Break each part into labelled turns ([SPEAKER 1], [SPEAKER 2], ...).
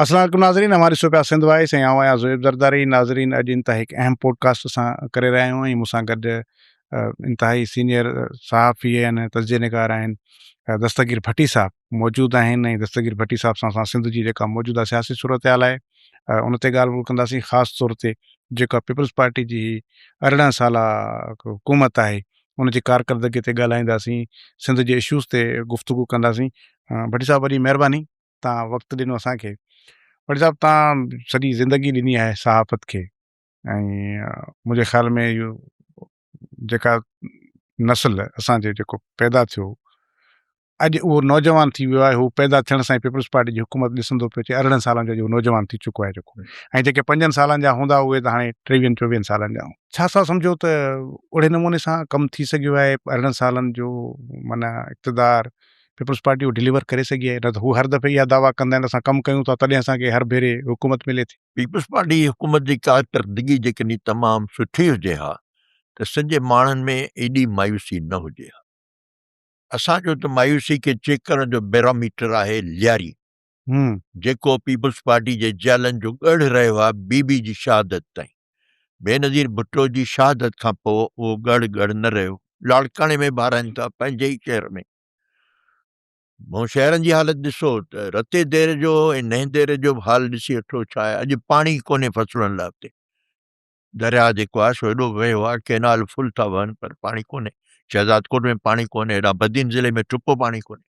[SPEAKER 1] اسلام عليڪم ناظرين اوهان ڏسو پيا سنڌ وائس ۽ آئون آهيان زويب زرداري ناظرين اڄ انتهائي هڪ اهم پوڊڪاسٽ اسان ڪري رهيا آهيون ۽ مون سان گڏ انتهائي سينيئر صحافي آهن تجزيه نگار آهن دستگير ڀٽي صاحب موجود آهن ۽ دستگير ڀٽي صاحب سان اسان سنڌ جي جيڪا موجوده سياسي صورتحال آهي ان تي ڳالهه ٻولهه ڪنداسين خاص طور تي جيڪا پيپلز پارٽي جي 18 سالا حڪومت آهي ان جي ڪارڪردگي تي ڳالهائينداسين سنڌ جي اشوز تي گفتگو ڪنداسين ڀٽي صاحب وڏي مهرباني تان وقت ڏنو اسان کي. ڀٽي صاحب تان سڄي زندگي ڏني آهي صحافت کي ۽ منهنجي خيال ۾ اهو جيڪا نسل اسان جي جيڪو پيدا ٿيو اڄ اهو نوجوان ٿي ويو آهي هو پيدا ٿيڻ سان ئي پيپلز پارٽي جي حڪومت ڏسندو پيو اچي 18 سالن جو اڄ هو نوجوان ٿي چڪو آهي جيڪو ۽ جيڪي پنجن سالن جا هوندا اهي ته هاڻي ٽيويهن چوويهن سالن جا هوندا. ڇا سا سمجهو ته اهڙي نموني سان ڪم ٿي سگهيو آهي 18 سالن جو معنيٰ اقتدار پيپلز پارٽي اهو ڊليور ڪري سگهي آهي نه ته هو هر دفعي اها دعويٰ ڪندا آهن اسان ڪم ڪيون ٿا تڏهن اسان کي هر ڀيري حڪومت ملي ٿي.
[SPEAKER 2] پيپلز پارٽي جي حڪومت جي ڪارڪردگي جيڪڏهن تمام سٺي هجي ها ته سنڌ جي ماڻهن ۾ ايڏي مايوسي نه هجي ها. اسان جو ته مايوسي کي چيڪ ڪرڻ جو بيروميٽر آهي لياري جيڪو پيپلز پارٽي جي جيالن جو ڳڙهه رهيو آهي بي بي جي شهادت تائين. بينظير ڀٽو جي شهادت کان پوء اهو ڳڙهه ڳڙهه نه رهيو. لاڙڪاڻي ۾ به هارائن ٿا پنهنجي ئي شهر ۾. مون شهرن جي حالت ڏسو ته رتي دير جو ۽ نئين دير جو به حال ڏسي وٺو ڇا آهي. اڄ پاڻي ڪونهي فصلن لاء اتي. درياء جيڪو آهي سو ايڏو وهيو آهي، ڪينال فل ٿا وهن پر پاڻي ڪونهي. شهدادڪوٽ ۾ پاڻي ڪونهي، هيڏانهن بدين ضلعي ۾ ٽپو پاڻي ڪونهي.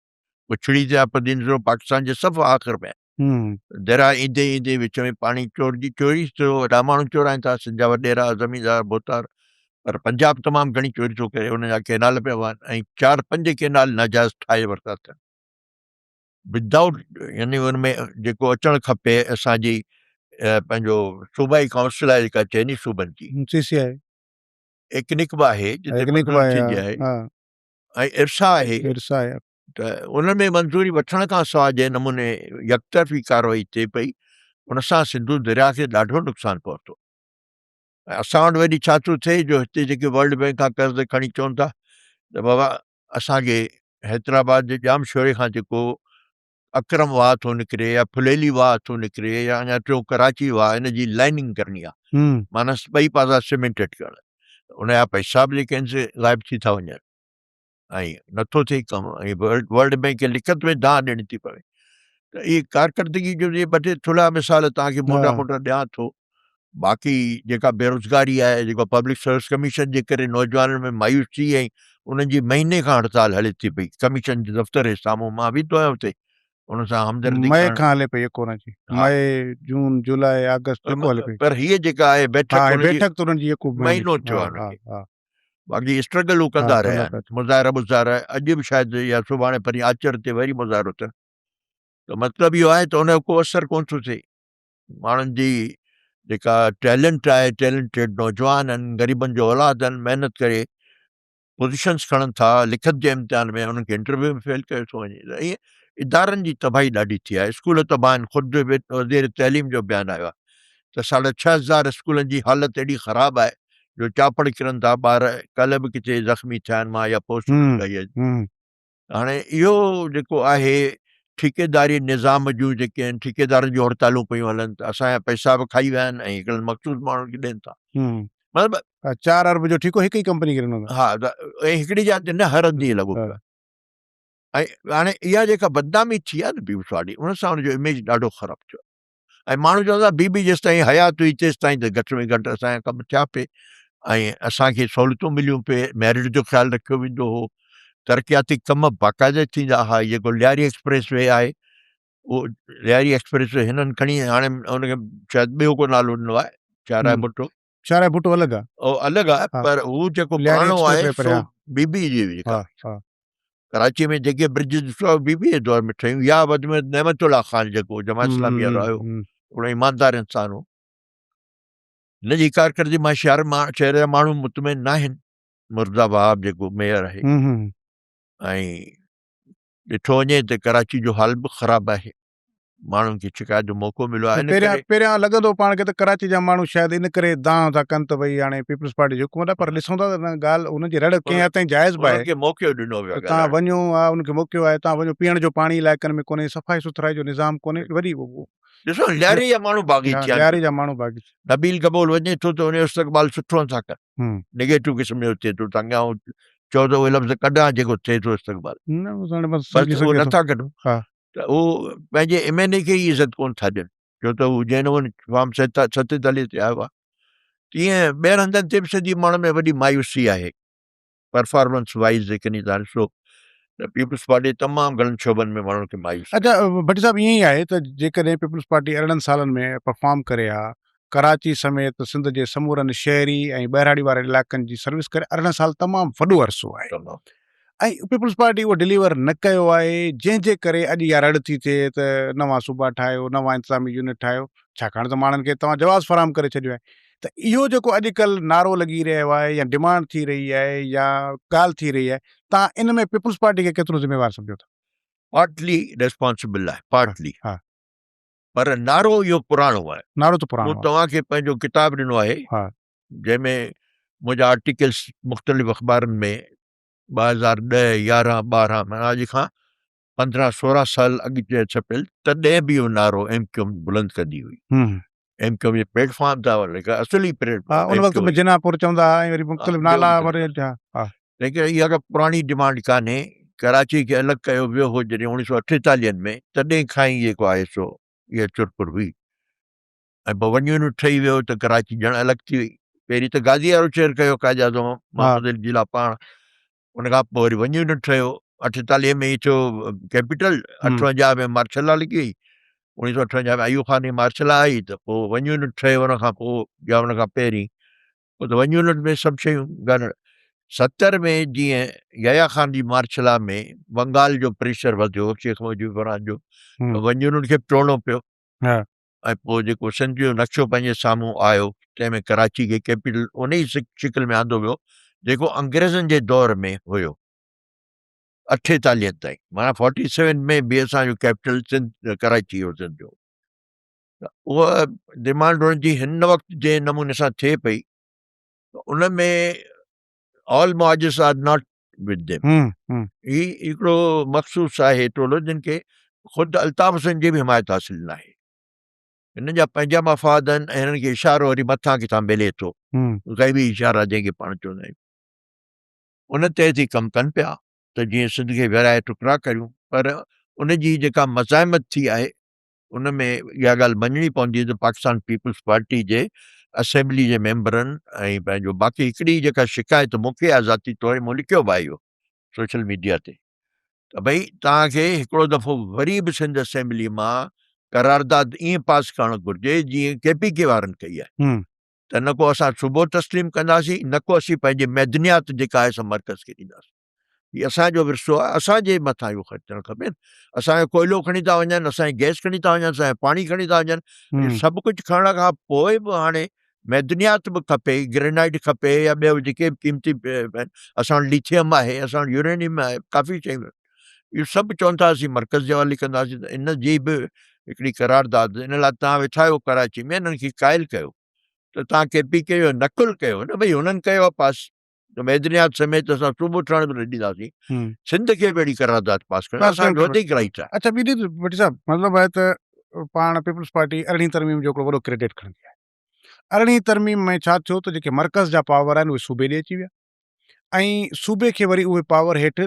[SPEAKER 2] پڇڙي تي آهي بدين ضلعو پاڪستان جي سڀ آخر ۾ آهي. درياء ايندي ايندي وچ ۾ پاڻي چورجي چوري ٿيو وڏا ماڻهو چورائين ٿا سنڌ جا وڏيرا زميندار ڀوتار پر پنجاب تمام گهڻي چوري ٿو ڪري ان جا ڪينال پيا وهن ۽ چار پنج ڪينال ناجائز ٺاهي ورتا اٿن ودائوٽ يعني ان ۾ جيڪو اچڻ کپي اسان جي پنهنجو صوبائي ڪائونسل آهي جيڪا چئني صوبن جي
[SPEAKER 1] سي سي آهي
[SPEAKER 2] ايڪنڪ به آهي
[SPEAKER 1] جتي
[SPEAKER 2] ٿيندي آهي ۽ ارسا آهي
[SPEAKER 1] ارسا آهي
[SPEAKER 2] ته ان ۾ منظوري وٺڻ کان سواء جنهن نموني يڪطرفي ڪارروائي ٿئي پئي ان سان سنڌو درياء کي ڏاڍو نقصان پهتو ۽ اسان وٽ وري ڇا ٿو ٿئي جو هتي جيڪي ورلڊ بئنڪ کان قرض کڻي چون ٿا ته بابا اسان کي حيدرآباد جي ڄام شوري کان جيڪو اڪرم واهه ٿو نڪري يا ڦليلي واهه ٿو نڪري يا اڃا ٽيون ڪراچي واهه ان جي لائننگ ڪرڻي آهي معنيٰ ٻئي پاسا سيمينٽيڊ ڪرڻ ان جا پئسا به جيڪي آهن سي غائب ٿي ٿا وڃن ۽ نٿو ٿئي ڪم ۽ ورلڊ بئنڪ کي لکت ۾ دانهن ڏيڻي ٿي پوي ته اهي ڪارڪردگي جو جي ٻه ٽي ٿلها مثال توهان کي موٽا موٽا ڏيان ٿو باقي جيڪا بيروزگاري آهي جيڪا پبلڪ سروس ڪميشن جي ڪري نوجوانن ۾ مايوسي ۽ انهن جي مهيني کان هڙتال هلي ٿي پئي ڪميشن جي دفتر جي سامهون مان ويندو آهيان اتي ان سان همدردي
[SPEAKER 1] مئي کان هلي پئي ڪو نه جي مئي جون جولاء آگسٽ جيڪو هلي پئي
[SPEAKER 2] پر هي جيڪا آهي
[SPEAKER 1] بيٺڪ بيٺڪ ته انهن جي
[SPEAKER 2] يڪو مهينو ٿيو آهي باقي اسٽرگل هو ڪندا رهيا آهن مظاهرا مظاهرا اڄ به شايد يا سڀاڻي پرين آچر تي وري مظاهرو ٿين ته مطلب اهو آهي ته ان جو ڪو اثر ڪونه ٿو ٿئي ماڻهن جي جيڪا ٽيلنٽ آهي ٽيلنٽيڊ نوجوان آهن غريبن جو اولاد آهن محنت ڪري پوزيشنس کڻن ٿا لکت جي امتحان ۾ انهن کي انٽرويو ۾ فيل ڪيو ٿو وڃي ته ائين ادارن جي تباهي ڏاڍي ٿي آهي اسڪول تباهه آهن خود وزير تعليم جو بيان آيو آهي ته ساڍا 6000 اسڪولن جي حالت اهڙي خراب آهي جو چاپڙ ڪرن ٿا ٻار ڪلهه به ڪٿي زخمي ٿيا آهن مان اها پوسٽ ڪئي آهي هاڻي اهو جيڪو آهي ٺيڪيداري نظام جون جيڪي آهن ٺيڪيدارن جون هڙتالون پيون هلن ته اسان جا پئسا به کائي ويا آهن ۽ هڪڙن مخصوص ماڻهن کي ڏين ٿا
[SPEAKER 1] مطلب 4 ارب جو ٺيڪو هڪ ئي ڪمپني کي ڏنو
[SPEAKER 2] ها ۽ هڪڙي جا نه هر هنڌ لڳو پيو ۽ هاڻي اها جيڪا بدنامي ٿي آهي نه پيپلز پارٽي ان سان ان جو اميج ڏاڍو خراب ٿيو ۽ ماڻهو چون ٿا بي بي جيستائين حيات هئي تيستائين ته گهٽ ۾ گهٽ اسان جا ڪم ٿيا پئي ۽ اسان کي سهولتون مليون پئي ميرٽ جو خيال رکيو ويندو هو ترقياتي ڪم باقاعده ٿيندا هئا جيڪو لياري ايڪسپريس وي آهي اهو لياري ايڪسپريس وي هنن کڻي هاڻي ان کي شايد ٻيو ڪو نالو ڏنو آهي شاهراهه ڀٽو
[SPEAKER 1] شاهراهه ڀٽو الڳ
[SPEAKER 2] آهي اهو الڳ آهي پر هو جيڪو پراڻو آهي سو بي بي جي جيڪا ڪراچي ۾ جيڪي برج ڏسو بي بي جي دور ۾ ٺهيون يا وڌ ۾ نعمت الله خان جيڪو جماعت اسلامي وارو آيو هڪڙو ايماندار انسان هو هن جي ڪارڪردگي مان شهر مان شهر جا ماڻهو مطمئن ناهن مرزا وهاب جيڪو ميئر آهي ۽ ڏٺو وڃي ته ڪراچي جو حال به خراب آهي ماڻهن کي شڪايت جو موقعو مليو آهي.
[SPEAKER 1] پهريان پهريان لڳندو پاڻ کي ته ڪراچي جا ماڻهو شايد ان ڪري دانهن ٿا ڪن ته ڀئي هاڻي پيپلز پارٽي جي حڪومت آهي پر ڏسون ٿا ته ان ڳالهه انهن جي رڙ ڪنهن حد تائين جائز به آهي.
[SPEAKER 2] انهن کي موقعو ڏنو ويو آهي
[SPEAKER 1] ڳالهائڻ جو. توهان وڃو ها انهن کي موقعو آهي توهان وڃو پيئڻ جو پاڻي علائقن ۾ ڪونهي صفائي سٿرائي جو نظام ڪونهي وري
[SPEAKER 2] ڏسو لياري جا ماڻهو باغي ٿيا آهن.
[SPEAKER 1] لياري جا ماڻهو باغي ٿيا.
[SPEAKER 2] نبيل گبول وڃي ٿو ته ان جو استقبال سٺو نٿا ڪن. نيگيٽو قسم جو ٿئي ٿو تانڪه آئون چئو ته اهي لفظ ڪڍان جيڪو ٿئي ٿو استقبال.
[SPEAKER 1] نه هاڻي بس سمجهي
[SPEAKER 2] سگهي ٿو. نٿا ڪڍون. ته هو پنهنجي ايم اين اي کي ئي عزت ڪونه ٿا ڏين. ڇو ته هو جنهن نموني فارم 47 تي آيو آهي تيئن ٻين هنڌن تي به سڄي ماڻهن ۾ وڏي مايوسي آهي. پرفارمنس وائيز جيڪڏهن توهان ڏسو ته پيپلز پارٽي تمام گهڻن شعبن ۾ ماڻهن کي مايوس
[SPEAKER 1] اچا ڀٽي صاحب ائين ئي آهي ته جيڪڏهن پيپلز پارٽي 18 سالن ۾ پرفارم ڪري ها ڪراچي سميت سنڌ جي سمورن شهري ۽ ٻهراڙي وارن علائقن جي سروس ڪري 18 سال تمام وڏو عرصو آهي
[SPEAKER 2] تمام
[SPEAKER 1] ۽ پيپلز پارٽي اهو ڊليور نه ڪيو آهي جنهن جي ڪري اڄ اها رڙ ٿي ٿئي ته نوان صوبا ٺاهيو نوان انتظامي يونٽ ٺاهيو ڇاڪاڻ ته ماڻهن کي توهان جواز فراهم ڪري ڇڏيو آهي ته اهو جيڪو اڄڪلهه نعرو لڳي رهيو آهي يا ڊمانڊ ٿي رهي آهي يا ڳالهه ٿي رهي آهي توهان ان ۾ پيپلز پارٽي کي ڪيترو ذميوار سمجهو ٿا؟
[SPEAKER 2] پارٽلي ريسپانسبل آهي پارٽلي پر نعرو اهو پراڻو آهي.
[SPEAKER 1] نعرو ته پراڻو
[SPEAKER 2] آهي. مون توهان کي پنهنجو ڪتاب ڏنو آهي جنهن ۾ منهنجا آرٽيڪلس مختلف اخبارن ۾ 2010، 11، 12 معنيٰ اڄ کان 15 16 سال اڳ ڇپيل تڏهن به اهو نعرو ايم ڪيو ايم بلند ڪندي هئي. ايم ڪيو ايم جي پليٽ فارم تان ليڪن اصل ئي پليٽ
[SPEAKER 1] ها ان وقت ۾ جناح پور چوندا ها ۽ وري مختلف نالا وري ها.
[SPEAKER 2] ليڪن اها ڪا پراڻي ڊمانڊ ڪانهي. ڪراچي کي الڳ ڪيو ويو هو جڏهن 1948 ۾ تڏهن کان ئي جيڪو آهي سو اها چرپر هئي ۽ پوء ون يونٽ ٺهي ويو ته ڪراچي ڄڻ الڳ ٿي وئي. پهرين ته گادي وارو شهر ڪيو قائد اعظم محمد علي جناح پاڻ ان کان پوء وري ون يونٽ ٺهيو، 48 ۾ ئي ٿيو ڪيپيٽل، 58 ۾ مارشل لا لڳي وئي، 1958 ۾ ايوب خان جي مارشل لا آئي ته پوء ون يونٽ ٺهيو ان کان پوء يا ان کان پهرين پوء ته ون يونٽ ۾ سڀ شيون گڏ 70 ۾ جيئن يحيٰ خان جي مارشل لا ۾ بنگال جو پريشر وڌيو شيخ مجيب الرحمان جو ته ون يونٽ کي به ٽوڙڻو پيو. ۽ پوء جيڪو سنڌ جو نقشو پنهنجي سامهون آيو تنهن ۾ ڪراچي کي ڪيپيٽل ان ئي شڪل ۾ آندو ويو جيڪو انگريزن جي دور ۾ هيو اٺيتاليهن تائين معنيٰ فورٽي سيون ۾ به اسان جو ڪيپيٽل سنڌ ڪراچي هو سنڌ جو ته اها ڊمانڊ هن جي هن وقت جنهن نموني سان ٿئي پئي ان ۾ آل معاجز آر not with them. هي هڪڙو مخصوص آهي ٽولو جن کي خود الطاف حسين جي به حمايت حاصل ناهي. هنن جا پنهنجا مفاد آهن ۽ هنن کي اشارو وري مٿان ڪٿان ملي ٿو. غيبي اشارا جنهن کي پاڻ چوندا آهيون. ان تحت ئي ڪم ڪن پيا ته جيئن سنڌ کي ورهائي ٽڪرا ڪريون پر ان جي جيڪا مزاحمت ٿي آهي ان ۾ اها ڳالهه مڃڻي پوندي ته پاڪستان پيپلز پارٽي جي اسيمبلي جي ميمبرن ۽ پنهنجو باقي هڪڙي جيڪا شڪايت مون کي آهي ذاتي طور مون لکيو به آهي اهو سوشل ميڊيا تي ته ڀئي توهان کي هڪڙو دفعو وري به سنڌ اسيمبلي مان قرارداد ائين پاس ڪرڻ گهرجي جيئن ڪي پي ڪي وارن ڪئي آهي ته نه ڪو اسان صوبو تسليم ڪنداسين نه ڪو اسين پنهنجي معدنيات جيڪا آهي سا مرڪز کي ڏينداسين. هي اسان جو ورثو آهي، اسان جي مٿان اهو خرچ ٿيڻ کپي نه. اسان جو ڪوئلو کڻي ٿا وڃن، اسان جي گئس کڻي ٿا وڃن، اسان جو پاڻي کڻي ٿا وڃن، اهو سڀ ڪجهه کڻڻ کان پوء به هاڻي معدنيات به کپي، گرينائيٽ کپي يا ٻيو جيڪي به قيمتي آهن، اسان وٽ ليٿيم آهي، اسان وٽ يورينيم آهي، ڪافي شيون آهن. اهو سڀ چون ٿا اسين مرڪز جي حوالي ڪنداسين ته ان جي به هڪڙي قرارداد ان لاء توهان ويٺا آهيو ڪراچي ۾ انهن کي قائل ڪيو ته توهان ڪي پي ڪي جو نقل ڪيو نه ڀئي هنن ڪيو آهي پاس. ته معدنيات سميت اسان صوبو ٺهڻ به نه ڏينداسين، سنڌ کي به اهڙي قرارداد پاس ڪرڻ اسان جو وڌيڪ رائيٽ آهي.
[SPEAKER 1] اڇا ٻي ڀٽي صاحب مطلب آهي ته پاڻ پيپلز پارٽي ارڙهين ترميم جو هڪڙو وڏو ڪريڊٽ کڻندي آهي. ارڙهين ترميم ۾ ڇا ٿيو ته جيڪي مرڪز جا پاور آهن اهي صوبي ڏي اچي ويا ۽ صوبي کي وري اهي پاور هيٺ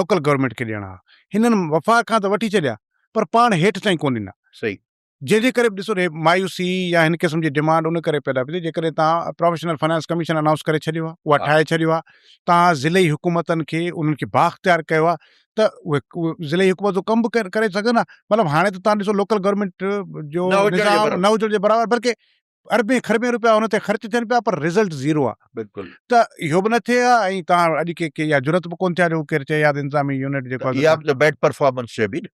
[SPEAKER 1] لوڪل گورنمينٽ کي ڏيڻا ها. هنن وفاق کان ته وٺي ڇڏيا پر پاڻ هيٺ تائين ڪونه ڏنا.
[SPEAKER 2] صحيح.
[SPEAKER 1] جنهن جي ڪري به ڏسو ته مايوسي يا هن قسم جي ڊمانڊ ان ڪري پيدا پئي ٿئي جيڪڏهن توهان پروفيشنل فنانس ڪميشن انائونس ڪري ڇڏيو آهي اها ٺاهي ڇڏيو آهي توهان ضلعي حڪومتن کي انهن کي بااختيار ڪيو آهي ته اهي ضلعي حڪومت جو ڪم به ڪري سگهن ها مطلب هاڻي ته توهان ڏسو لوڪل گورنمينٽ جو نظام نه هجڻ جي برابر بلڪه اربين خربين روپيا ان تي خرچ ٿين پيا پر رزلٽ زيرو آهي
[SPEAKER 2] بلڪل
[SPEAKER 1] ته اهو به نه ٿئي ها ۽ توهان اڄ ڪي اها جرئت به ڪونه ٿئي ها جو ڪير چئي ها ته انتظامي يونٽ جيڪو
[SPEAKER 2] آهي اها به ته بيڊ پرفارمنس چئبي نه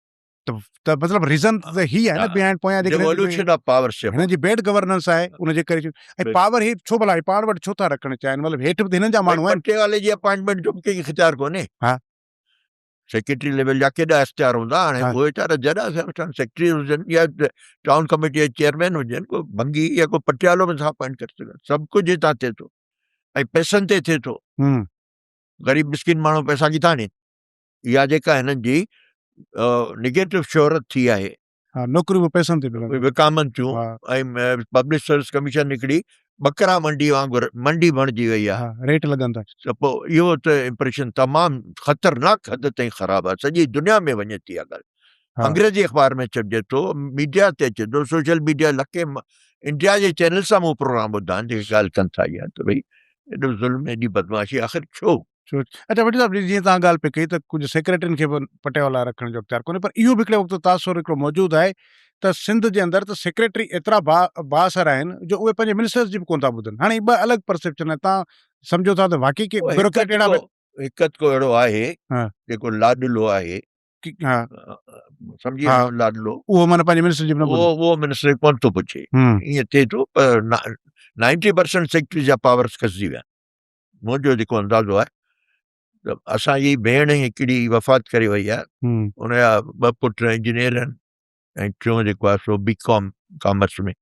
[SPEAKER 1] ته مطلب ريزن ته هي آهي نه بيهائنڊ پويان
[SPEAKER 2] جيڪڏهن ڊيولوشن آف پاور
[SPEAKER 1] چئبو هن جي بيڊ گورننس آهي ان جي ڪري ۽ پاور هي ڇو ڀلا هي پاڻ وٽ ڇو ٿا رکڻ چاهين مطلب هيٺ به هنن جا ماڻهو آهن
[SPEAKER 2] پٽيوالي جي اپائنٽمينٽ جو به ڪنهن کي اختيار ڪونهي
[SPEAKER 1] ها
[SPEAKER 2] سيڪريٽري ليول جا ڪيڏا اختيار هوندا هاڻي اهي ويچارا جڏا ٿيا ويٺا آهن سيڪريٽري هجن يا ٽائون ڪميٽي جا چيئرمين هجن ڪو ڀنگي يا ڪو پٽيوالو به نٿا اپائنٽ ڪري سگهن سڀ ڪجهه هتان ٿئي ٿو ۽ پئسن تي ٿئي ٿو غريب مسڪين ماڻهو پئسا ڪٿان آڻين اها جيڪا هنن جي نگيٽو شهرت ٿي آهي
[SPEAKER 1] ها نوڪريون به پئسن تي ملن
[SPEAKER 2] وڪامن ٿيون ۽ پبلڪ سروس ڪميشن هڪڙي ٻڪرا منڊي وانگر منڊي بڻجي وئي آهي
[SPEAKER 1] ريٽ لڳن ٿا
[SPEAKER 2] ته پوء اهو ته امپريشن تمام خطرناڪ حد تائين خراب آهي سڄي دنيا ۾ وڃي ٿي اها ڳالهه انگريزي اخبار ۾ ڇپجي ٿو ميڊيا تي اچي ٿو سوشل ميڊيا لکين انڊيا جي چينل سان مون پروگرام ٻڌا آهن جيڪي ڳالهه ڪن ٿا اها ته ڀئي ايڏو ظلم ايڏي بدمعاشي آخر ڇو
[SPEAKER 1] ڇو اچا ڀٽي صاحب جيئن توهان ڳالهه پئي ڪئي ته ڪجهه سيڪريٽرين کي به پٽيوالا رکڻ جو اختيار ڪونهي پر اهو به هڪڙي وقت تاثر هڪڙو موجود آهي ته سنڌ جي اندر ته سيڪريٽري ايترا با بااثر آهن جو اهي پنهنجي منسٽرز جي به ڪونه ٿا ٻڌن هاڻي هي ٻه الڳ پرسيپشن آهن توهان سمجهو ٿا ته واقعي ڪي بيوروڪريٽ اهڙا
[SPEAKER 2] هڪ ڪو اهڙو آهي جيڪو لاڏلو آهي سمجهي ويو لاڏلو
[SPEAKER 1] اهو معنيٰ پنهنجي منسٽر جي به نه
[SPEAKER 2] اهو اهو منسٽر ڪونه ٿو پڇي ائين ٿئي ٿو پر 90% سيڪريٽري جا پاورس کسجي ويا منهنجو جيڪو اندازو آهي ته اسان جي ڀيڻ هڪڙي وفات ڪري وئي آهي ان جا ٻه پٽ انجنيئر آهن ۽ ٽيون جيڪو آهي سو بي ڪام ڪامرس ۾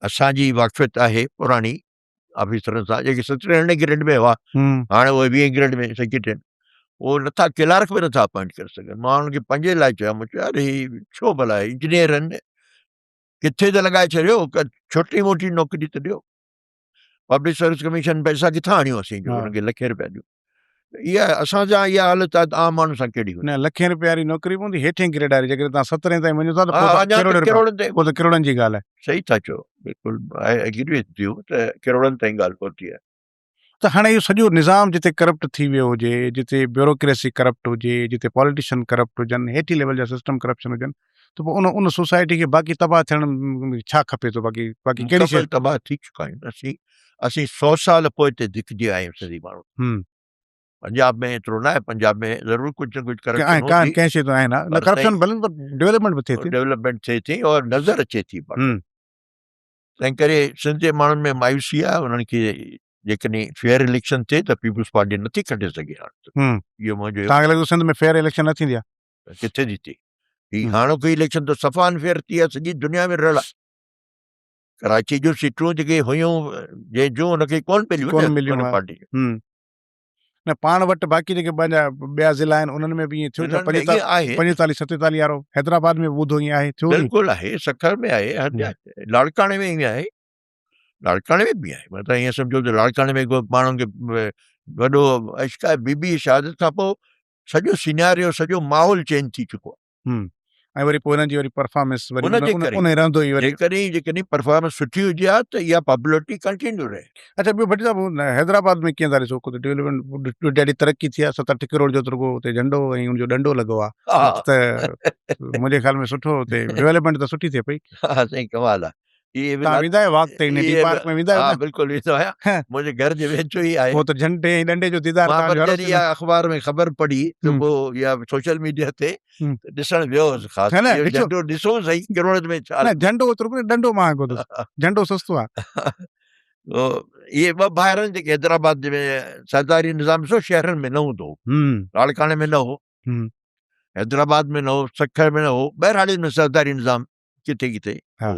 [SPEAKER 2] اسان جي واقفيت آهي پراڻي آفيسرن سان جيڪي سترهين ارڙهين گريڊ ۾ هئا هاڻي اهي ويهين گريڊ ۾ سيڪريٽري آهن اهي نٿا ڪلارڪ به نٿا اپائنٽ ڪري سگهن مان انهن کي پنهنجي لاء چيو مون چيو يار هي ڇو ڀلا انجنيئر آهن ڪٿي ته لڳائي ڇڏيو ڇوٽي موٽي نوڪري ته ڏيو پبلڪ سروس ڪميشن پئسا ڪٿان آڻيون اسين جو انهن کي لکين روپيا ڏيون اها اسان سان اها حالت آهي ته عام ماڻهن سان ڪهڙي هوندي.
[SPEAKER 1] نه لکين روپيا واري نوڪري به هوندي هيٺين گريڊ واري جيڪڏهن توهان سترهين تائين وڃو ٿا ته پوء ته ڪروڙين روپيا پوء ته ڪروڙن جي ڳالهه آهي.
[SPEAKER 2] صحيح ٿا چئو بلڪل I agree with you ته ڪروڙن تائين ڳالهه پهتي آهي.
[SPEAKER 1] ته هاڻي اهو سڄو نظام جتي ڪرپٽ ٿي ويو هجي جتي بيوروڪريسي ڪرپٽ هجي جتي پاليٽيشن ڪرپٽ هجن هيٺين ليول جا سسٽم ڪرپشن هجن ته پوء ان ان سوسائٽي کي باقي تباهه ٿيڻ ۾ ڇا کپي ٿو باقي باقي ڪهڙي شيء
[SPEAKER 2] مڪمل تباهه ٿي چڪا آهيون اسين اسين سو سال پوئتي ڌڪجي آيا آهيون سنڌي ماڻهو پنجاب ۾ ايترو نه آهي پنجاب ۾ ضرور ڪجهه نه ڪجهه ڪرپشن
[SPEAKER 1] هوندي ڪنهن شيء ته آهي نه ڪرپشن ڀلي پر ڊولپمينٽ به ٿئي ٿي
[SPEAKER 2] ڊولپمينٽ ٿئي ٿي اور نظر اچي ٿي پر تنهن ڪري سنڌ جي ماڻهن ۾ مايوسي آهي انهن کي جيڪڏهن فيئر اليڪشن ٿئي ته پيپلز پارٽي نٿي کٽي سگهي هاڻ
[SPEAKER 1] اهو منهنجو توهان کي لڳي ٿو سنڌ ۾ فيئر اليڪشن نه ٿيندي آهي
[SPEAKER 2] ڪٿي ٿي ٿئي هي هاڻوڪي اليڪشن ته صفا انفيئر ٿي آهي سڄي دنيا ۾ رڙ آهي ڪراچي جون سيٽون جيڪي هيون جنهن جون ان کي ڪون مليون
[SPEAKER 1] ڪون مليون پارٽي نه پاڻ وٽ باقي جيڪي پنهنجا ٻيا ضلع آهن انهن ۾ به ائين ٿيو ڇا 45 47 وارو حيدرآباد ۾ ٻڌو ائين آهي
[SPEAKER 2] ٿيو بلڪل آهي سکر ۾ آهي هر جاء لاڙڪاڻي ۾ ائين آهي لاڙڪاڻي ۾ به آهي مطلب ائين سمجهو ته لاڙڪاڻي ۾ ماڻهن کي وڏو عشق آهي بي بي شهادت کان پوء سڄو سيناريو سڄو ماحول چينج ٿي چڪو
[SPEAKER 1] آهي. ۽ وري پوء هنن جي وري پرفارمنس وري ان جي ڪري ان رهندو ئي وري
[SPEAKER 2] جيڪڏهن جيڪڏهن پرفارمنس سٺي هجي ها ته اها پاپولرٽي ڪنٽينيو رهي.
[SPEAKER 1] اڇا ٻيو ڀٽي صاحب حيدرآباد ۾ ڪيئن ٿا ڏسو ڪو ڊولپمينٽ ڏاڍي ترقي ٿي آهي 7 8 ڪروڙ جو ته رڳو اتي جهنڊو ۽ ان جو ڏنڊو لڳو آهي ته منهنجي خيال ۾ سٺو اتي ڊولپمينٽ ته سٺي ٿئي پئي.
[SPEAKER 2] ها سائين ڪمال آهي.
[SPEAKER 1] اهي به توهان ويندا آهيو واڪ تي ڊي پارڪ ۾ ويندا آهيو
[SPEAKER 2] ها بلڪل ويندو آهيان منهنجي گهر جي ويجهو ئي آهي
[SPEAKER 1] پوء ته جهنڊي ۽ ڏنڊي جو ديدار
[SPEAKER 2] مان پر جڏهن اها اخبار ۾ خبر پڙهي ته پوء يا سوشل ميڊيا تي ڏسڻ ويو هوس خاص جهنڊو ڏسو سهي ڪروڙن ۾
[SPEAKER 1] ڇا نه جهنڊو اوترو ڪونهي ڏنڊو مهانگو اٿس جهنڊو سستو آهي
[SPEAKER 2] اهي ٻه ڀائر آهن جيڪي حيدرآباد ۾ سرداري نظام ڏسو شهرن ۾ نه هوندو هو لاڙڪاڻي ۾ نه هو حيدرآباد ۾ نه هو سکر ۾ نه هو ٻهراڙين ۾ سرداري نظام ڪٿي ڪٿي
[SPEAKER 1] ها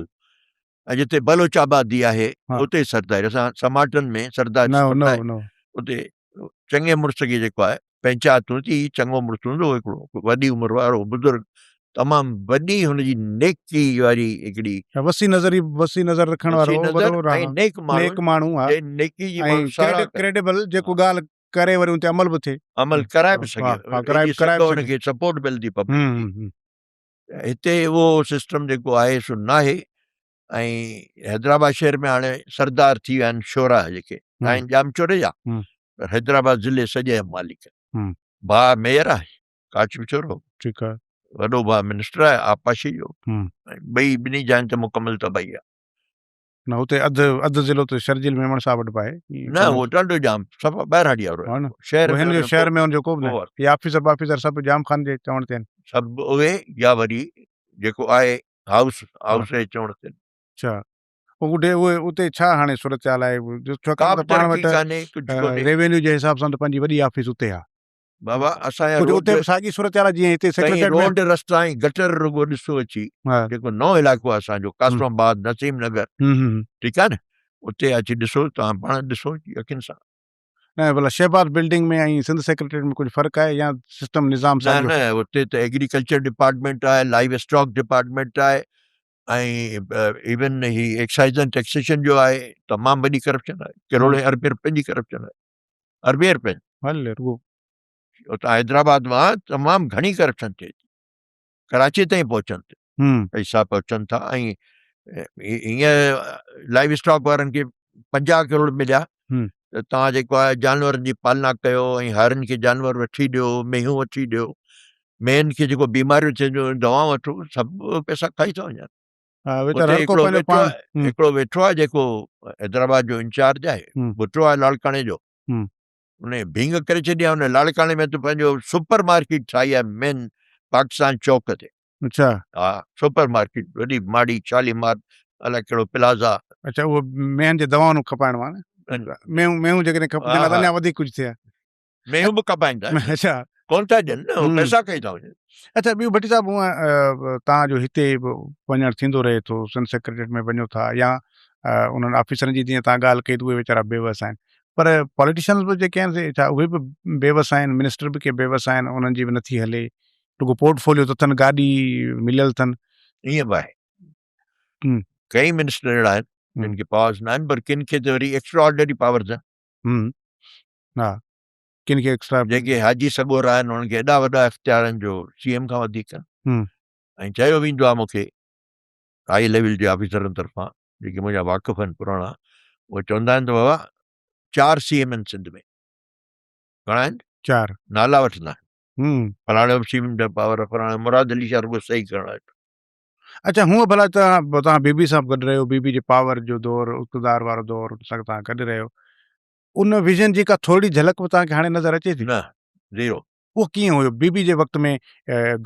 [SPEAKER 2] ۽ جتي بلوچ آبادي آهي اتي سرداري اسان سماٽن ۾ سرداري
[SPEAKER 1] نه نه نه
[SPEAKER 2] اتي چڱي مڙس کي جيڪو آهي پنچات هوندي هي چڱو مڙس هوندو هو هڪڙو وڏي عمر وارو بزرگ تمام وڏي هن جي نيڪي واري هڪڙي
[SPEAKER 1] وسيع نظري وسيع نظر رکڻ وارو
[SPEAKER 2] وڏو نيڪ ماڻهو
[SPEAKER 1] نيڪ ماڻهو
[SPEAKER 2] ها نيڪي جي
[SPEAKER 1] ماڻهو ڪريڊيبل جيڪو ڳالهه ڪري وري ان تي عمل به ٿئي
[SPEAKER 2] عمل ڪرائي به سگهي
[SPEAKER 1] ڪرائي
[SPEAKER 2] ڪرائي هن کي سپورٽ ملندي پبلڪ هتي اهو سسٽم جيڪو آهي سو ناهي ۽ حيدرآباد شهر ۾ هاڻي سردار ٿي ويا آهن شورا جيڪي آهن ڄامشوري جا پر حيدرآباد ضلعي سڄي جا مالڪ ڀاء ميئر آهي ڪاشف شورو
[SPEAKER 1] ٺيڪ آهي
[SPEAKER 2] وڏو ڀاء منسٽر آهي آبپاشي جو ٻئي ٻنهي جاين تي مڪمل تباهي آهي
[SPEAKER 1] نه اتي اڌ اڌ ضلعو ته شرجيل ميمڻ صاحب وٽ به آهي.
[SPEAKER 2] نه اهو ٽنڊو ڄام صفا ٻهراڙي وارو
[SPEAKER 1] آهي. شهر هن جو شهر ۾ ان جو ڪو به نه هي آفيسر بافيسر سڀ ڄام خان جي چوڻ تي آهن.
[SPEAKER 2] سڀ اهي يا وري جيڪو آهي هائوس هائوس جي چوڻ تي.
[SPEAKER 1] اڇا پوء اڍي اهي اتي ڇا هاڻي صورتحال آهي ڇاڪاڻ ته پاڻ وٽ ريونيو جي حساب سان ته پنهنجي وڏي آفيس اتي آهي.
[SPEAKER 2] بابا اسان جا
[SPEAKER 1] روڊ اتي به ساڳي صورتحال آهي جيئن هتي
[SPEAKER 2] سيڪريٽريٽ ۾ روڊ رستا ۽ گٽر رڳو ڏسو اچي جيڪو نئون علائقو آهي اسان جو قاسم آباد نسيم نگر ٺيڪ آهي نه اتي اچي ڏسو توهان پاڻ ڏسو اکين سان.
[SPEAKER 1] نه ڀلا شهباز بلڊنگ ۾ ۽ سنڌ سيڪريٽريٽ ۾ ڪجهه فرق آهي يا سسٽم نظام
[SPEAKER 2] نه
[SPEAKER 1] ساڳيو؟
[SPEAKER 2] نه اتي ته ايگريڪلچر ڊپارٽمينٽ آهي، لائيو اسٽاڪ ڊپارٽمينٽ آهي ۽ ايون هي ايڪسائيز اينڊ ٽيڪسيشن جو آهي، تمام وڏي ڪرپشن آهي، ڪروڙين اربين روپين جي ڪرپشن آهي، اربين روپين.
[SPEAKER 1] هل رڳو.
[SPEAKER 2] اتان حيدرآباد مان تمام گهڻي ڪرپشن ٿئي ٿي، ڪراچي تائين پهچن ٿي، پئسا پهچن ٿا ۽ هيئن لائيو اسٽاڪ وارن کي 50 ڪروڙ مليا ته توهان جيڪو آهي جانورن جي پالنا ڪيو ۽ هارين کي جانور وٺي ڏيو، مينهون وٺي ڏيو، مينهن کي جيڪو بيماريون ٿين ٿيون دوائون وٺو، سڀ پئسا کائي ٿا وڃن.
[SPEAKER 1] ويچارا هر ڪو پنهنجو پاڻ.
[SPEAKER 2] هڪڙو ويٺو آهي جيڪو حيدرآباد جو انچارج آهي، ڀٽو آهي لاڙڪاڻي جو، ان ڀينگ ڪري ڇڏي آهي، ان لاڙڪاڻي ۾ ته پنهنجو سپر مارڪيٽ ٺاهي آهي مين پاڪستان چوڪ تي.
[SPEAKER 1] اڇا.
[SPEAKER 2] ها سپر مارڪيٽ وڏي ماڙي شاليمار الائي ڪهڙو پلازا.
[SPEAKER 1] اڇا اهو مينهن جي دوائن کپائڻ وارو نه مينهون مينهون جيڪڏهن کپجن ها ته اڃا وڌيڪ ڪجهه ٿئي ها.
[SPEAKER 2] مينهون به کپائين ٿا.
[SPEAKER 1] اڇا.
[SPEAKER 2] ڪونه ٿا ڏين نه اهي پئسا کائي ٿا وڃن.
[SPEAKER 1] اڇا ٻيو ڀٽي صاحب هونء توهان جو هتي به وڃڻ ٿيندو رهي ٿو سنڌ سيڪريٽريٽ ۾ وڃو ٿا يا انهن آفيسرن جي جيئن توهان ڳالهه ڪئي ته اهي ويچارا بيوس آهن پر پاليٽيشنز به جيڪي آهن سي ڇا اهي به بيوس آهن منسٽر به ڪي بيوس آهن انهن جي به نٿي هلي رڳو پورٽ فوليو ته اٿن گاڏي مليل اٿن.
[SPEAKER 2] ائين به آهي ڪئي منسٽر اهڙا آهن جن کي پاورز نه آهن پر ڪن کي ته وري ايڪسٽرا آرڊنري پاورز
[SPEAKER 1] آهن. ها ڪن کي ايڪسٽرا
[SPEAKER 2] جيڪي حاجي سڳورا آهن انهن کي ايڏا وڏا اختيار آهن جو سي ايم کان وڌيڪ آهن ۽ چيو ويندو آهي مون کي هائي ليول جي آفيسرن طرفان جيڪي منهنجا واقف آهن پراڻا اهي چوندا آهن ته بابا 4 سي ايم آهن سنڌ ۾ گهڻا آهن؟
[SPEAKER 1] 4
[SPEAKER 2] نالا وٺندا آهن. فلاڻو به سي ايم جا پاور فلاڻو مراد علي شاهه رڳو صحيح ڪرڻ آيو.
[SPEAKER 1] اڇا هونء ڀلا توهان بي بي سان به گڏ رهيو بي بي جي پاور جو دور اقتدار وارو دور ان سان توهان گڏ رهيو ان ويزن جي ڪا ٿورڙي جهلڪ به توهان کي هاڻي نظر اچي ٿي؟
[SPEAKER 2] نه زيرو.
[SPEAKER 1] اهو ڪيئن هيو بي بي جي وقت ۾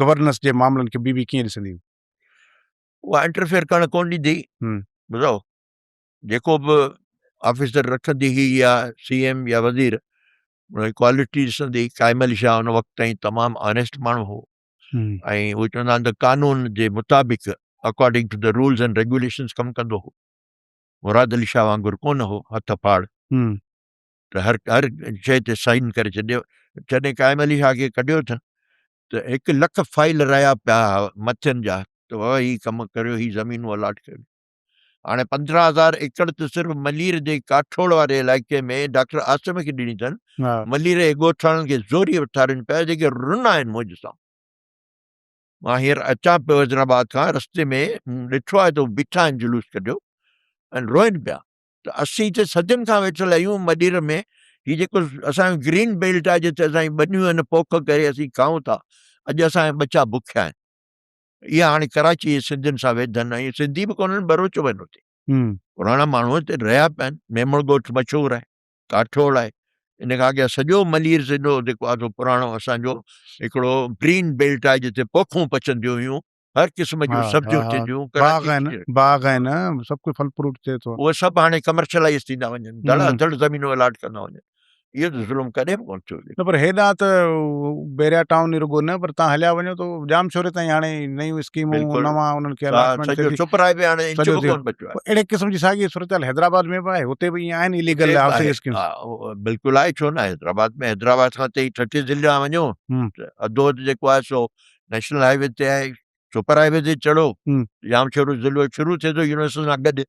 [SPEAKER 1] گورننس جي معاملن کي بي بي ڪيئن ڏسندي هئي؟
[SPEAKER 2] اها انٽرفيئر ڪرڻ ڪونه ڏيندي هئي ٻڌو جيڪو به آفيسر رکندي هئي يا سي ايم يا وزير ان جي ڪوالٽي ڏسندي هئي. قائم علي شاهه ان وقت تائين تمام آنيسٽ ماڻهو هو ۽ اهي چوندا آهن ته قانون جي مطابق according to the rules and regulations ڪم ڪندو هو. مراد علي شاهه وانگر ڪونه هو هٿ ڦاڙ ته هر هر شيء تي سائن ڪري ڇڏيو. جڏهن قائم علي شاهه کي ڪڍيو اٿن ته 1 لک فائل رهيا پيا مٿين جا ته بابا هي ڪم ڪريو هي زمينون الاٽ ڪريو. هاڻي 15 هزار ايڪڙ ته صرف ملير جي ڪاٺوڙ واري علائقي ۾ ڊاڪٽر عاصم کي ڏني اٿن. ملير جي ڳوٺاڻن کي زوريء وٺارين پيا جيڪي رنا آهن منهنجي سامهون. مان هينئر اچان پيو حيدرآباد کان رستي ۾ مون ڏٺو آهي ته هو بيٺا آهن جلوس ڪڍيو ۽ روئن پيا ته اسين هتي صدين کان ويٺل آهيون ملير ۾ هي جيڪو اسان جو گرين بيلٽ آهي جتي اسان جون ٻنيون آهن پوک ڪري اسين کائون ٿا اڄ اسان جا ٻچا بکيا آهن. اها هاڻي ڪراچي جي سنڌين سان ويڌن ۽ سنڌي به ڪونهن ٻروچ به آهن اتي. پراڻا ماڻهو اتي رهيا پيا آهن. ميمڻ ڳوٺ مشهور آهي، ڪاٺوڙ آهي. ان کان اڳيان سڄو ملير ضلعو جيڪو آهي سو پراڻو اسان جو هڪڙو گرين بيلٽ آهي جتي پوکون پچنديون هيون، هر قسم جون سبزيون ٿينديون هيون.
[SPEAKER 1] باغ آهن، باغ آهن، سڀ ڪجهه ڦل فروٽ ٿئي ٿو.
[SPEAKER 2] اهي سڀ هاڻي ڪمرشلائيز ٿيندا وڃن، ڌڙا ڌڙ زمينون الاٽ ڪندا وڃن. اهو ته ظلم ڪڏهن به ڪونه ٿيو هجي.
[SPEAKER 1] نه پر هيڏانهن ته بحريا ٽائون ئي رڳو نه پر تان هليا وڃو ته ڄامشوري تائين هاڻي نيون اسڪيمون نوان انهن کي الاٽمينٽ
[SPEAKER 2] ٿئي ٿي. سپر هاء وي هاڻي انچ به ڪونه بچيو آهي.
[SPEAKER 1] اهڙي قسم جي ساڳي صورتحال حيدرآباد ۾ به آهي هتي به ائين آهن اليگل هائوسنگ اسڪيمز.
[SPEAKER 2] بلڪل آهي ڇو نه آهي حيدرآباد ۾ حيدرآباد کان تي ٺٽي ضلعي ڏانهن وڃو ته اڌو اڌ جيڪو آهي سو نيشنل هاء وي تي آهي سپر هاء وي تي چڙهو ڄامشورو ضلعو شروع ٿئي ٿو يونيورسٽي سان گڏ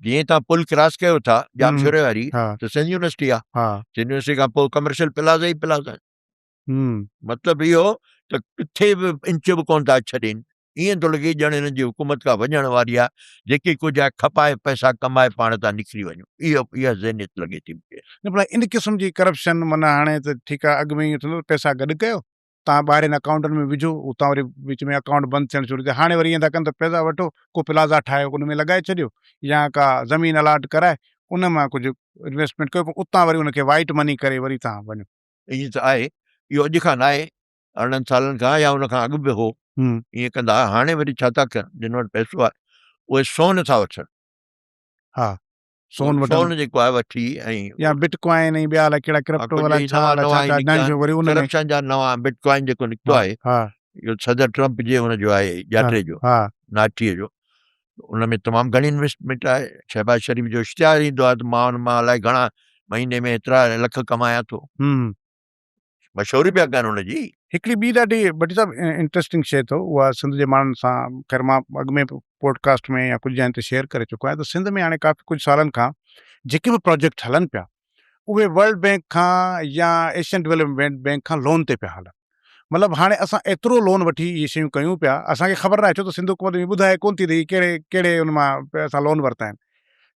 [SPEAKER 2] جيئن ئي توهان پل ڪراس ڪيو ٿا ڄامشوري واري ته سنڌ يونيورسٽي آ سنڌ يونيورسٽي کان پوء ڪمرشل پلازا ئي پلازا آهن مطلب اهو ته ڪٿي به انچ به ڪونه ٿا ڇڏين ائين ٿو لڳي ڄڻ هنن جي حڪومت کا وڃڻ واري آ جيڪي ڪجهه آهي کپائي پئسا ڪمائي پاڻ تان نڪري وڃون اهو اها ذهنيت لڳي ٿي مونکي.
[SPEAKER 1] نه پر ان قسم جي ڪرپشن معنيٰ هاڻي ته ٺيڪ آ اڳ ۾ ائين ٿيندو ته پئسا گڏ ڪيو تان ٻاهرين اڪائونٽن ۾ وجهو اتان وري وچ ۾ اڪائونٽ بند ٿيڻ شروع ٿيا هاڻي وري ائين ٿا ڪن ته پئسا وٺو ڪو پلازا ٺاهيو ان ۾ لڳائي ڇڏيو يا ڪا زمين الاٽ ڪرائي ان مان ڪجهه انويسٽمينٽ ڪيو پوء اتان وري ان کي وائيٽ مني ڪري وري تان وڃو.
[SPEAKER 2] ائين ته آهي اهو اڄ کان ناهي 18 سالن کان يا ان کان اڳ به هو ائين ڪندا هئا هاڻي وري ڇا ٿا ڪن جن وٽ پئسو آهي اهي سون ٿا وٺن.
[SPEAKER 1] ها سون وٺن.
[SPEAKER 2] سون جيڪو آهي وٺي ۽
[SPEAKER 1] يا بٽ ڪوائن ۽ ٻيا الائي ڪهڙا ڪرپٽو الائي ڇا الائي ڇا ڇا نيون شيون وري ان ۾
[SPEAKER 2] ڪرپشن جا نوان بٽ ڪوائن جيڪو نڪتو آهي اهو صدر ٽرمپ جي ان جو آهي ڄاٽي جو ناٺي جو ان ۾ تمام گهڻي انويسٽمينٽ آهي شهباز شريف جو اشتهار ايندو آهي ته مان ان مان الائي گهڻا مهيني ۾ ايترا لک ڪمايان ٿو. مشهوري پيا ڪن ان جي.
[SPEAKER 1] هڪڙي ٻي ڏاڍي ڀٽي صاحب انٽريسٽنگ شيء اٿو اها سنڌ جي ماڻهن سان خير مان اڳ ۾ به پوڊ ڪاسٽ ۾ يا ڪجهه جاين تي شيئر ڪري چڪو آهيان ته سنڌ ۾ هاڻي ڪافي ڪجهه سالن کان جيڪي به پراجيڪٽ هلن پيا اهي ورلڊ بينڪ کان يا ايشين ڊولپمينٽ بينڪ کان لون تي پيا هلن مطلب هاڻي اسان ايترو لون وٺي اهي شيون ڪيون پيا اسان کي خبر ناهي ڇو ته سنڌ حڪومت ائين ٻڌائي ڪونه ٿي ته هي ڪهڙي ڪهڙي ان مان اسان لون ورتا آهن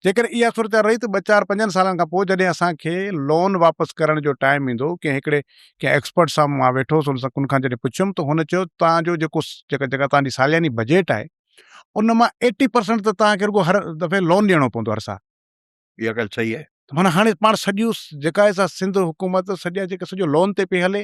[SPEAKER 1] جيڪڏهن اها صورتحال رهي ته ٻه چار پنجن سالن کان پوء جڏهن اسان کي لون واپس ڪرڻ جو ٽائيم ايندو ڪنهن هڪڙي ڪنهن ايڪسپرٽ سان مان ويٺو هوس ان سان ان کان جڏهن پڇيم ته هن چيو توهان جو جيڪو جيڪا جيڪا توهان جي سالياني بجيٽ آهي ان مان ايٽي پرسنٽ ته توهان کي رڳو هر دفعي لون ڏيڻو پوندو هر سال.
[SPEAKER 2] اها ڳالهه صحيح آهي.
[SPEAKER 1] ته معنيٰ هاڻي پاڻ سڄو جيڪا آهي سا سنڌ حڪومت سڄا جيڪا سڄو لون تي پئي هلي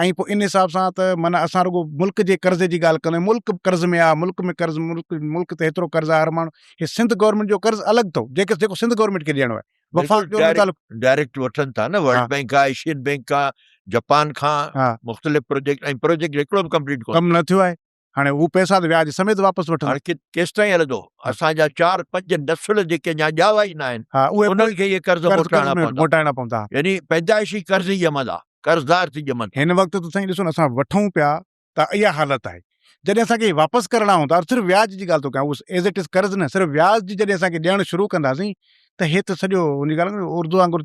[SPEAKER 1] ۽ پوء ان حساب سان ته معنيٰ اسان رڳو ملڪ جي قرضي جي ڳالهه ڪندا آهيون ملڪ به قرض ۾ آهي ملڪ ۾ قرض ملڪ ملڪ تي هيترو قرض آهي هر ماڻهو هي سنڌ گورنمينٽ جو قرض الڳ اٿو جيڪي جيڪو سنڌ گورنمينٽ کي ڏيڻو آهي وفاق جو ان تعلق
[SPEAKER 2] ڊائريڪٽ وٺن ٿا نه ورلڊ بينڪ کان ايشين بينڪ کان جپان کان مختلف پروجيڪٽ ۽ پروجيڪٽ هڪڙو به ڪمپليٽ
[SPEAKER 1] ڪم نه ٿيو آهي هاڻي هو پئسا ته وياج سميت واپس وٺندا.
[SPEAKER 2] هاڻي ڪيستائين هلندو؟ اسان جا چار پنج نسل جيڪي اڃا ڄاوا ئي ناهن، انهن کي اهي قرض موٽائڻا پوندا.
[SPEAKER 1] موٽائڻا پوندا.
[SPEAKER 2] يعني پيدائشي قرض ئي ڄمندا، قرضدار ٿي ڄمندا.
[SPEAKER 1] هن وقت ته سائين ڏسو نه اسان وٺون پيا ته اها حالت آهي. جڏهن اسان کي اهي واپس ڪرڻا هوندا، صرف وياج جي ڳالهه ٿو ڪيان، اهو ايز it از قرض نه، صرف وياج جي جڏهن اسان کي ڏيڻ شروع ڪنداسين ته هي ته سڄو ان جي ڳالهه اردو وانگر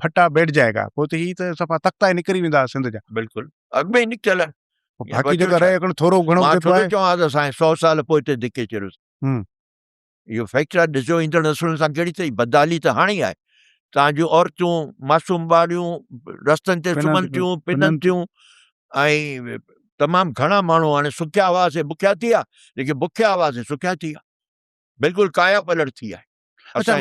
[SPEAKER 1] ڦٽا بيٺ جائي گا، پوء ته هي ته صفا تختا ئي نڪري ويندا سنڌ جا.
[SPEAKER 2] بلڪل اڳ ۾ ئي نڪتل آهن.
[SPEAKER 1] باقي جيڪو رهي هڪڙو ٿورو گهڻو
[SPEAKER 2] مان ڇو ٿو چوان ته اسان سو سال پوئتي ڌڪي ڇڏيوس. اهو فيڪٽ آهي ڏسو ايندڙ نسلن سان ڪهڙي ٿي بدحالي ته هاڻي آهي. توهان جون عورتون معصوم ٻارڙيون رستن تي سمهن ٿيون پنن ٿيون ۽ تمام گهڻا ماڻهو هاڻي سکيا هئا سي بکيا ٿي ويا جيڪي بکيا هئا سي سکيا ٿي ويا بلڪل ڪايا پلٽ ٿي آهي.
[SPEAKER 1] اڇا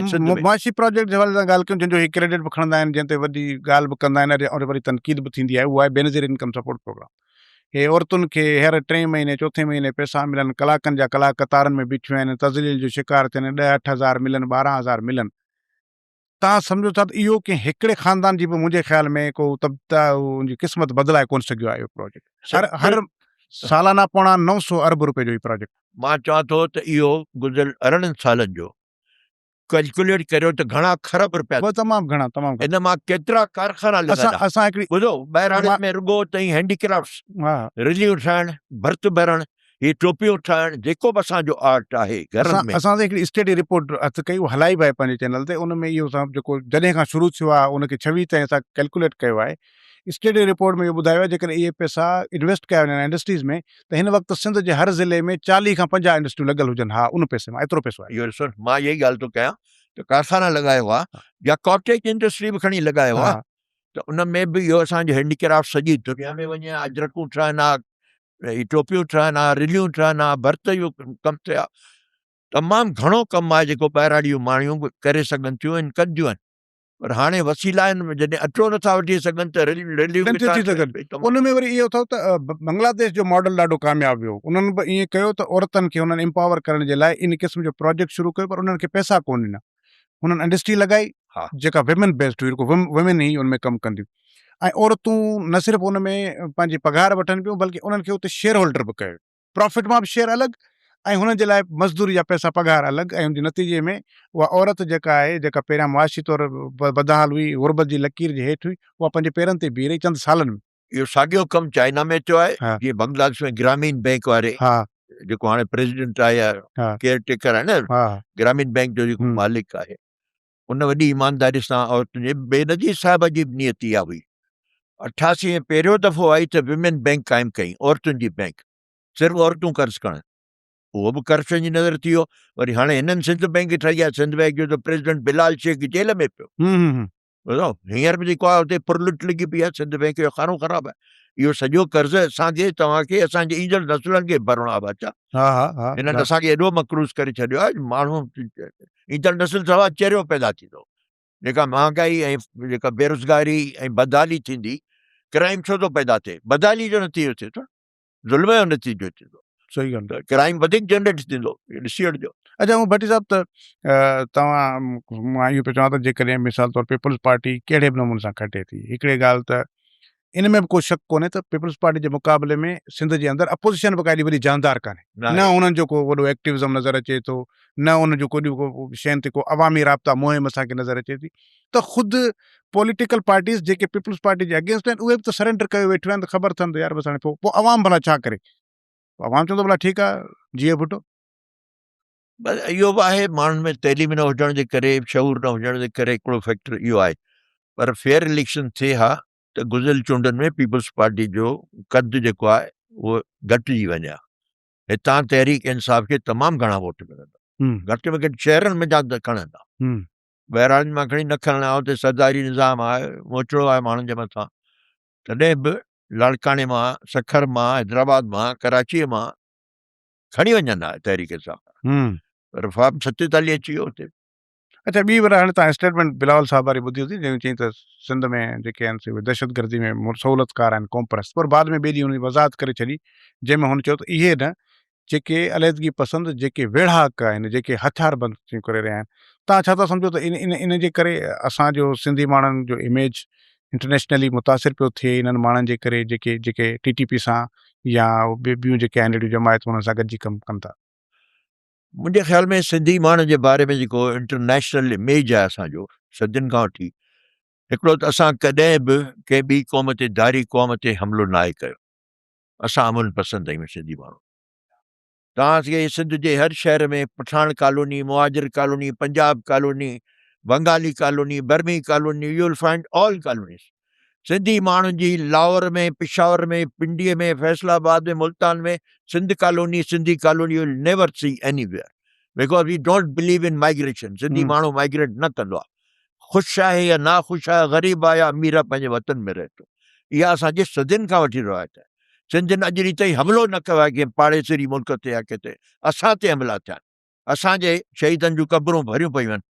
[SPEAKER 1] معاشي پراجيڪٽ جي حوالي سان ڳالهه ڪيون جنهن جو هي ڪريڊٽ به کڻندا آهن جنهن تي وڏي ڳالهه به ڪندا آهن ۽ وري تنقيد به ٿيندي آهي اهو آهي بينظير انڪم سپورٽ پروگرام هي عورتن کي هر ٽئين مهيني چوٿين مهيني پئسا ملن ڪلاڪن جا ڪلاڪ قطارن ۾ بيٺيون آهن تذليل جو شڪار ٿين ڏهه 8000 ملن 12000 ملن توهان سمجهو ٿا ته اهو ڪنهن هڪڙي خاندان جي به منهنجي خيال ۾ ڪو ان جي قسمت بدلائي ڪونه سگهيو آهي اهو پروجيڪٽ هر هر سالانه پوڻا 900 ارب روپيه جو هي پروجيڪٽ.
[SPEAKER 2] مان چوان ٿو ته اهو گذريل 18 سالن جو ڪيلڪوليٽ ڪريو ته گهڻا کرب رپيا
[SPEAKER 1] ٿيا. تمام گهڻا تمام
[SPEAKER 2] گهڻا. ان مان ڪيترا ڪارخانا لڳندا.
[SPEAKER 1] اسان هڪڙي.
[SPEAKER 2] ٻڌو ٻهراڙين ۾ رڳو تئين هينڊي ڪرافٽس، رليون ٺاهڻ، ڀرت ڀرڻ، هي ٽوپيون ٺاهڻ جيڪو به اسان جو آرٽ آهي گهرن
[SPEAKER 1] ۾. اسان ته هڪڙي اسٽڊي رپورٽ هٿ ڪئي اها هلائي به آهي پنهنجي چينل تي ان ۾ اهو اسان جيڪو جڏهن کان شروع ٿيو آهي ان کي 26 تائين اسان ڪيلڪوليٽ ڪيو آهي اسٽڊي رپورٽ ۾ اهو ٻڌايو آهي جيڪڏهن اهي پئسا انويسٽ ڪيا وڃن انڊسٽريز ۾ ته هن وقت سنڌ جي هر ضلعي ۾ 40 کان 50 انڊسٽريون لڳل هجن ها ان پئسي مان ايترو پئسو آهي.
[SPEAKER 2] اهو ڏسو مان اها ئي ڳالهه ٿو ڪيان ته ڪارخانا لڳايو ها يا ڪاٽيج انڊسٽري به کڻي لڳايو ها ته ان ۾ به اهو اسان جو هينڊي ڪرافٽ سڄي دنيا ۾ وڃي ها اجرڪون ٺهن ها هي ٽوپيون ٺهن ها رليون ٺهن ها ڀرت جو ڪم ٿئي ها تمام گهڻو ڪم آهي جيڪو ٻهراڙي جون ماڻهيون به ڪري سگهن ٿيون ۽ ڪنديون آهن. پر هاڻي وسيلا آهن جڏهن اٽو نٿا وٺي سگهن ته رليون
[SPEAKER 1] ڪٿان ٿي سگهن. ان ۾ وري اهو اٿو ته بنگلاديش جو ماڊل ڏاڍو ڪامياب ويو انهن به ائين ڪيو ته عورتن کي انهن امپاور ڪرڻ جي لاء ان قسم جو پراجيڪٽ شروع ڪيو پر انهن کي پئسا ڪونه ڏنا انهن انڊسٽري لڳائي جيڪا ويمن بيسڊ هئي رڳو ويمن ئي ان ۾ ڪم ڪنديون ۽ عورتون نه صرف ان ۾ پنهنجي پگهار وٺن پيون بلڪه انهن کي اتي شيئر هولڊر به ڪيو. پرافٽ مان به شيئر الڳ ۽ هنن جي لاء مزدوري جا پئسا پگهار الڳ ۽ ان جي نتيجي ۾ اها عورت جيڪا آهي جيڪا پهريان معاشي طور بدحال هئي غربت جي لڪير جي هيٺ هئي اها پنهنجي پيرن تي بيهي رهي چند سالن ۾.
[SPEAKER 2] اهو ساڳيو ڪم چائنا ۾ ٿيو آهي جيئن بنگلاديش ۾ گرامين بئنڪ واري جيڪو هاڻي پريزيڊنٽ آهي يا ڪيئر ٽيڪر آهي نه گرامين بئنڪ جو جيڪو مالڪ آهي ان وڏي ايمانداري سان عورتن جي بينظير صاحب جي به نيت اها هئي 88 ۾ پهريون دفعو آئي ته ويمين بئنڪ قائم ڪئي عورتن جي بئنڪ صرف عورتون قرض کڻن اهو به ڪرپشن جي نظر ٿي ويو وري هاڻي هنن سنڌ بئنڪ ٺاهي آهي سنڌ بئنڪ جو ته پريزيڊنٽ بلال شيخ جيل ۾ پيو ٻڌو هينئر به جيڪو آهي اتي پرلٽ لڳي پئي آهي سنڌ بئنڪ جو خانو خراب آهي اهو سڄو قرض اسان کي توهان کي اسان جي ايندڙ نسلن کي ڀرڻو آهي بادشاهه
[SPEAKER 1] ها ها ها
[SPEAKER 2] هنن اسان کي ايڏو مقروض ڪري ڇڏيو آهي ماڻهو ايندڙ نسل سوا چريو پيدا ٿيندو جيڪا مهانگائي ۽ جيڪا بيروزگاري ۽ بدحالي ٿيندي ڪرائم ڇو ٿو پيدا ٿئي بدحالي جو نتيجو ٿئي ٿو ظلم جو نتيجو ٿيندو.
[SPEAKER 1] صحيح ڳالهه.
[SPEAKER 2] ته ڪرائيم وڌيڪ جنريٽ ٿيندو اهو ڏسي وٺجو.
[SPEAKER 1] اچا هو ڀٽي صاحب ته توهان مان اهو پيو چوان ته جيڪڏهن مثال طور پيپلز پارٽي ڪهڙي به نموني سان کٽي ٿي هڪڙي ڳالهه ته. ان ۾ به ڪو شڪ ڪونهي ته پيپلز پارٽي جي مقابلي ۾ سنڌ جي اندر اپوزيشن به ڪا ايڏي وڏي جاندار ڪانهي. نه انهن جو ڪو وڏو ايڪٽوزم نظر اچي ٿو، نه انهن جو ڪو شين تي ڪو عوامي رابطا مهم اسان کي نظر اچي ٿي ته خود پوليٽيڪل پارٽيز جيڪي پيپلز پارٽي جي اگينسٽ آهن اهي به ته سرينڊر ڪيو ويٺيون آهن ته خبر اٿن ته يار بس هاڻي پوء پوء عوام ڀلا ڇا ڪري؟ عوام چوندو ڀلا ٺيڪ آهي جيئي ڀٽو.
[SPEAKER 2] بس اهو به آهي ماڻهن ۾ تعليم نه هجڻ جي ڪري شعور نه هجڻ جي ڪري هڪڙو فيڪٽر اهو آهي پر فيئر اليڪشن ٿئي ها ته گذريل چونڊن ۾ پيپلز پارٽي جو قد جيڪو آهي اهو گهٽجي وڃي ها هتان تحريڪ انصاف کي تمام گهڻا ووٽ ملندا گهٽ ۾ گهٽ شهرن ۾ جا کڻندا ٻهراڙين مان کڻي نه کڻڻا اتي سرداري نظام آهي موچڙو آهي ماڻهن جي مٿان تڏهن به لاڙڪاڻي مان سکر مان حيدرآباد مان ڪراچيء مان کڻي وڃن ها تحريڪ انصاف پر فارم 47 اچي ويو اتي.
[SPEAKER 1] اڇا ٻي وري هاڻي تان اسٽيٽمينٽ بلاول صاحب واري ٻڌي هوندي جنهن ۾ چيائين ته سنڌ ۾ جيڪي آهن سي اهي دهشتگردي ۾ سهولتڪار آهن قومپرست پر بعد ۾ ٻئي ڏينهن ان جي وضاحت ڪري ڇڏي جنهن ۾ هن چيو ته اهي نه جيڪي عليحدگي پسند جيڪي ويڙهاڪ آهن جيڪي هٿياربند ٿيون ڪري رهيا آهن تان ڇا ٿا سمجهو ته ان ان جي ڪري اسان جو سنڌي ماڻهن جو اميج انٽرنيشنلي متاثر پيو ٿئي انهن ماڻهن جي ڪري جيڪي جيڪي ٽي ٽي پي سان يا ٻيون جيڪي آهن اهڙيون جماعتون انهن سان گڏجي ڪم ڪن ٿا.
[SPEAKER 2] منهنجي خيال ۾ سنڌي ماڻهن جي باري ۾ جيڪو انٽرنيشنل اميج آهي اسان جو صدين کان وٺي هڪڙو ته اسان ڪڏهن به ڪنهن ٻي قوم تي ڌاري قوم تي حملو ناهي ڪيو اسان امن پسند آهيون سنڌي ماڻهو توهان کي سنڌ جي هر شهر ۾ پٺاڻ ڪالوني مهاجر colony Punjab colony Bengali colony Burmi colony you will find all colonies Sindhi ماڻهن جي لاهور ۾، پشاور ۾، پنڊيء ۾، فيصل آباد ۾ Multan ۾ Sindh colony, Sindhi colony you will never see anywhere because we don't believe in migration Sindhi ماڻهو migrate نه ڪندو آهي خوش آهي يا ناخوش آهي غريب آهي يا امير آهي پنهنجي وطن ۾ رهي ٿو اها اسان جي صدين کان وٺي روايت آهي سنڌين اڄ ڏينهن تائين حملو نه ڪيو آهي ڪنهن پاڙيسري ملڪ تي يا ڪٿي اسان تي حملا ٿيا آهن اسان جي شهيدن جون قبرون ڀريون پيون آهن.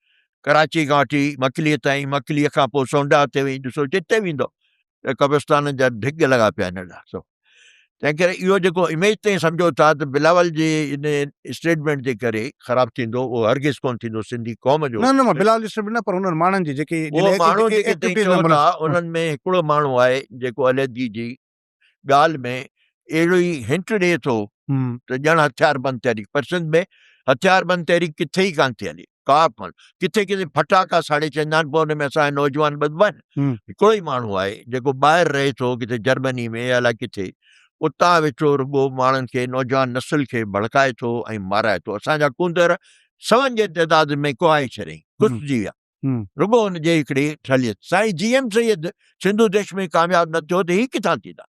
[SPEAKER 2] ڪراچي کان وٺي مڪليء تائين، مڪليء کان پوء سونڊا تي وڃي ڏسو، جتي ويندو ته قبرستانن جا ڍڳ لڳا پيا آهن اهڙا سو. تنهن ڪري اهو جيڪو اميج تائين سمجهو ٿا ته بلاول جي ان اسٽيٽمينٽ جي ڪري خراب ٿيندو، اهو هرگز ڪونه ٿيندو سنڌي قوم جو.
[SPEAKER 1] نه نه مان بلاول جي اسٽيٽمينٽ نه پر انهن ماڻهن جي جيڪي
[SPEAKER 2] اهو ماڻهو جيڪي تائين چئو ٿا انهن ۾ هڪڙو ماڻهو آهي جيڪو عليحدگي جي ڳالهه ۾ اهڙو ئي هنٽ ڏئي ٿو ته ڄڻ هٿياربند تحريڪ پر سنڌ ۾ هٿياربند تحريڪ ڪٿي ئي ڪانه ٿي هلي ڪا به ڪانه ڪٿي ڪٿي ڦٽاڪا ساڙي ڇڏيندا آهن پوء ان ۾ اسان جا نوجوان ٻڌبا آهن هڪڙو ئي ماڻهو آهي جيڪو ٻاهر رهي ٿو ڪٿي جرمني ۾ يا الائي ڪٿي اتان ويٺو رڳو ماڻهن کي نوجوان نسل کي ڀڙڪائي ٿو ۽ مارائي ٿو اسان جا ڪونڌر سون جي تعداد ۾ ڪهائي ڇڏيائين ڪسجي ويا رڳو ان جي هڪڙي ٺلهيت. سائين جي ايم سيد سنڌو ديش ۾ ڪامياب نه ٿيو ته هي ڪٿان ٿيندا؟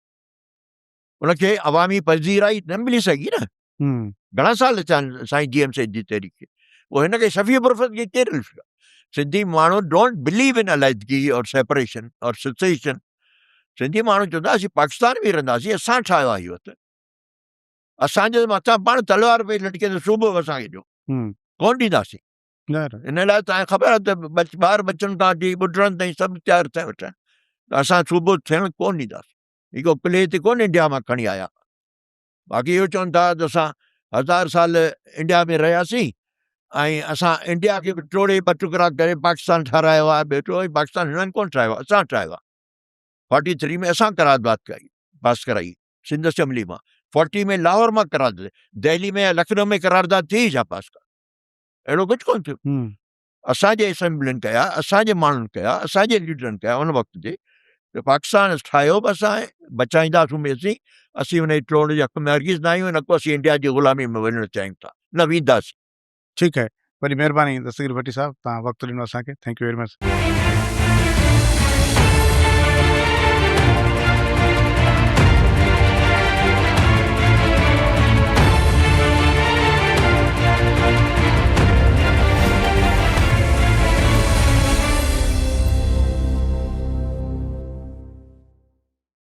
[SPEAKER 2] ان کي عوامي پذيرائي نه ملي سگهي نه. گهڻا سال ٿيا آهن سائين جي ايم سيد جي تحريڪ کي. پوء هن کي شفيع برفت کي ڪير رلف ڏيندو؟ سنڌي ماڻهو don't believe ان عليحدگي اور سيپريشن اور سسيشن. سنڌي ماڻهو چوندا اسين پاڪستان ۾ رهنداسين اسان ٺاهيو آهي هي وطن. اسان جي مٿان پاڻ تلوار پئي لٽڪي ته صوبو به اسان کي ڏيو. ڪونه ڏينداسين. ان لاء توهان کي خبر آهي ته ٻار ٻچن کان وٺي ٻڍڙن تائين سڀ تيار ٿيا ويٺا آهن ته اسان صوبو ٿيڻ ڪونه ڏينداسين. هي ڪو ڪلهي تي ڪونه انڊيا مان کڻي آيا. باقي اهو چون ٿا ته اسان هزار سال انڊيا ۾ رهياسين ۽ اسان انڊيا کي به ٽوڙي ٻه ٽڪرا ڪري پاڪستان ٺهرايو آهي ٻيو ۽ پاڪستان هنن ڪونه ٺاهيو آهي اسان ٺاهيو آهي. 43 ۾ اسان قرارداد ڪئي پاس ڪرائي سنڌ اسيمبلي مان 40 ۾ لاهور مان قرارداد دهلي ۾ يا لکنو ۾ قرارداد ٿي ڇا پاس ڪا اهڙو ڪجهه ڪونه ٿيو. اسان جي اسيمبلين ڪيا، اسان جي ماڻهن ڪيا، اسان جي ليڊرن ڪيا ان وقت جي ته پاڪستان ٺاهيو به اسان بچائينداسون به اسين، اسين ان جي ٽوڙڻ جي حق ۾ هرگز نه آهيون نه ڪو اسين انڊيا جي غلامي ۾ وڃڻ چاهيون ٿا نه وينداسين.
[SPEAKER 1] ٺيڪ آهي وڏي مهرباني دستگير ڀٽي صاحب توهان وقت ڏنو اسان کي thank you very much.